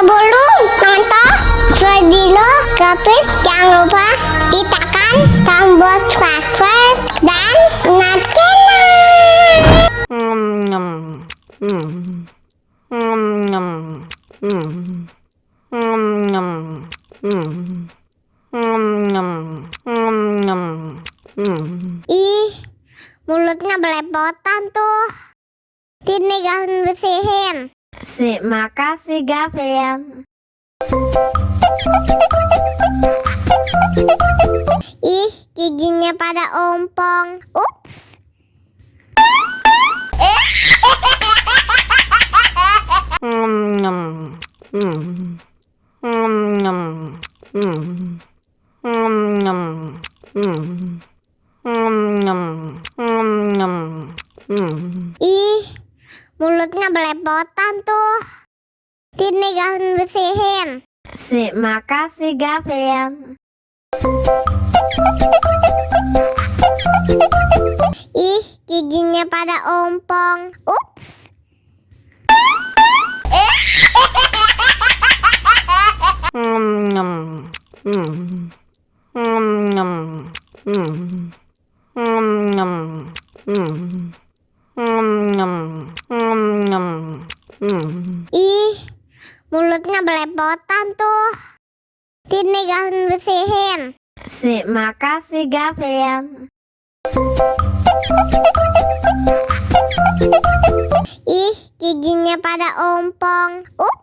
Sebelum nonton video Gapit, jangan lupa tekan tombol subscribe dan Ih, mulutnya belepotan tuh. Sini Gavin bersihin. Makasih Gavin. Ih, giginya pada ompong. Ups. Ih, mulutnya belepotan tuh. Sini Gavin bersihin. Makasih Gavin. Ih, giginya pada ompong. Ups. Ih, mulutnya belepotan tuh. Sini Gavin bersihin. Makasih Gavin. Ih, giginya pada ompong. Ups.